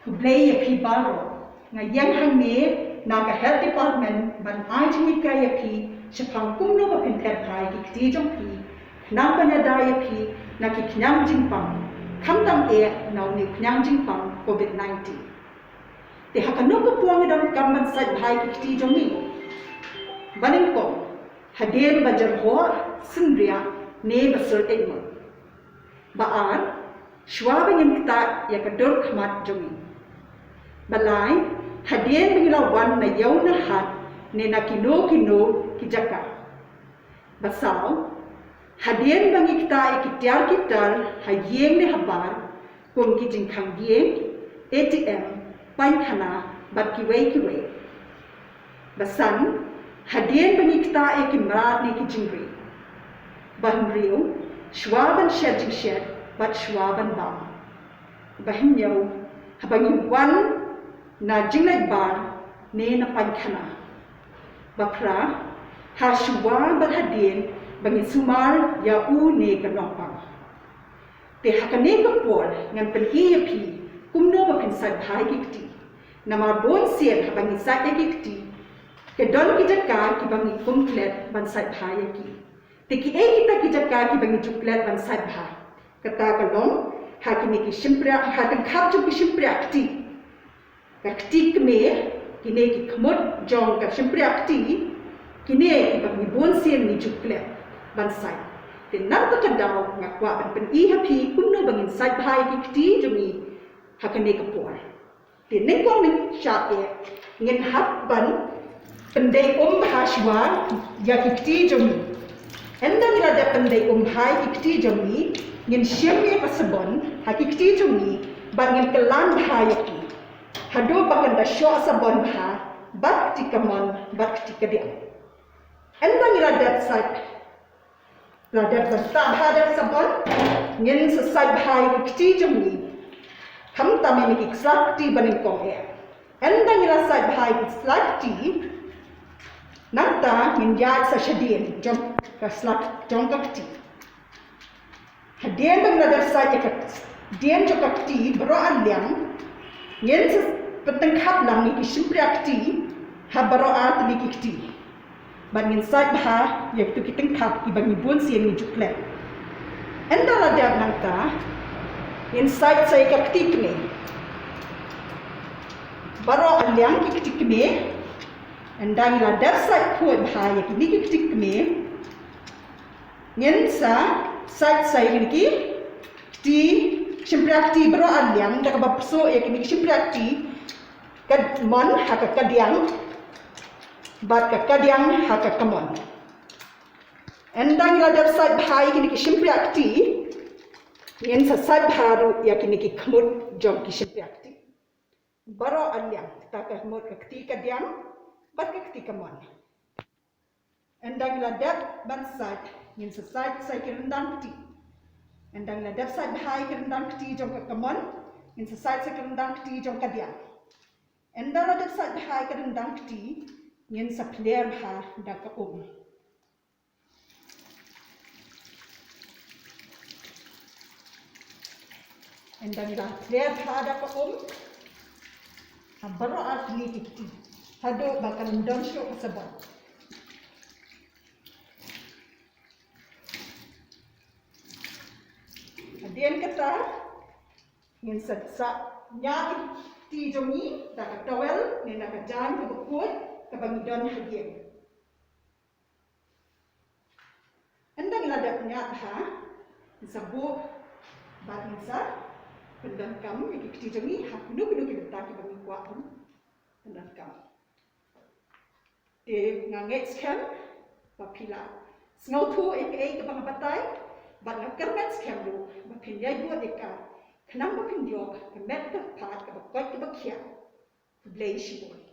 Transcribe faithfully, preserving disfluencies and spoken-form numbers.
Khublei ïa phi baroh. Nga ïeng hangne na ka Health Department ban ai jinghikai ïa phi shaphang kumno ba phin phet bha ïa ki kti jong phi, khnang ban ïada ïa phi na ki khñiang jingpang, khamtam eh na une u khñiang jingpang COVID nineteen. Te ha kano ka por ngi donkam ban sait bha ïa ki kti jong ngi? Ba nyngkong, hadien ba jyrhoh, synriah ne ba sylliej mut. Ba ar, shuwa ba ngin ktah ïa ka dur khmat jong ngi. Ba lai, hadien ba ngi la wan na ïew na hat ne na kino kino ki jaka. Ba saw, hadien ba ngi ktah ïa ki tiar ki tar ha ïing ne ha bar, kum ki jingkhang ïing, A T M, paikhana bad kiwei kiwei. Ba san, hadien ba ngi ktah ïa ki mrad ne ki jingri. Ba hynriew, shuwa ban shet jingshet bad shuwa ban bam. Ba hynñiew, haba ngi wan na jingleit bar ne na paikhana. Ba phra, ha shuwa bad hadien ba ngi sumar ïa u ne ka nongpang. Te ha kane ka por ngan pyni ïa phi kumno ba phin sait bha ïa ki kti. Namar bun sien haba ngi sait ïa ki kti, ka don ki jaka kiba ngi kum klet ban sait bha ïa ki. Te kiei kita ki jaka kiba ngi ju klet ban sait bha? Kata ka long ha kine ki shympriah, ha tyngkhap jong ki shympriah kti. Ka kti kmie, kine ki khmut jong ka shympriah kti, kine kiba ngi bun sien ngi ju klet ban sait. Te na kata ka daw nga kwah ban pyni ha phi kumno ba ngin sait bha ïa ki kti jong ngi ha kane ka por. Te nyngkong nyngshah eh, ngin hap ban pyndei um bha shuwa ïa ki kti jong ngi. Ynda ngi la dep pyndei um bha ïa ki kti jong ngi, ngin shim ïa ka sabon ha ki kti jong ngi bad ngin kylla bha ïa ki. Haduh ba kan da shoh sabon bha bad kti kamon bad kti kadiang. Ynda ngi la dep sait, la dep ban ktah bha da ka sabon, ngin sa sait bha ïa ki kti jong ngi. Khamtam ïa kine ki slak kti ba nyngkong eh. Ynda ngi la sait bha ïa ki slak kti, nangta ngin ïaid sa shadien jong ka slak jong ka kti. Hadien ba ngi la dep sait ïa ka dien jong ka kti baroh ar liang, ngin sa pyntyngkhap lang ïa ki shympriah kti ha baroh ar tylli ki kti. Bad ngin sait bha ïa kito ki tyngkhap kiba ngi bun sien ngi ju klet. Ynda la dep nangta, ngin sait sa ïa ka kti kmie. Baroh ar liang ki kti kmie. Ynda ngi la dep sait khuid bha ïa kine ki kti kmie, ngin sa sait sa ïa kine ki kti shympriah kti baroh ar liang, da kaba pyrshah ïa kine ki shympriah kti, ka mon ha ka kadiang bad ka kadiang ha ka kamon. Ynda ngi la dep sait bha ïa kine ki shympriah kti, ngin sa sait bha ruh ïa kine ki khmut jong ki shympriah kti. Baroh ar liang, kata ka mut ka kti kadiang bad ka kti kamon. Ynda ngi la dep ban sait, ngin sa sait sa ïa ki ryndang kti. Ynda ngi la dep sait bha ïa ki ryndang kti jong ka kamon, ngin sa sait sa ïa ki ryndang kti jong kadiang. Ynda la dep sait bha ïa ki ryndang kti, ngin sa pler bha da ka um. Ynda ngi la pler bha da ka um ha baroh ar tylli ki kti, haduh ba kan don shuh ka sabon. Hadien kata, ngin sa, sa ñiah ïa ki kti jong ngi da ka towel ne da ka jaiñ kaba khuid kaba ngi don ha ïing. Ynda ngi la dep ñiah bha, ngin sa buh bad ngin sa pyndonkam ïa ki kti jong ngi ha kino kino ki bynta kiba ngi kwah ban pyndonkam. Te nga ngeit skhem ba phi la sngewthuh ïa kaei kaba nga batai, bad nga kyrmen skhem ruh ba phin ïai bud ïa ka, khnang ba phin ïoh ka met ka phad kaba koit kaba khiah. Khublei shibun.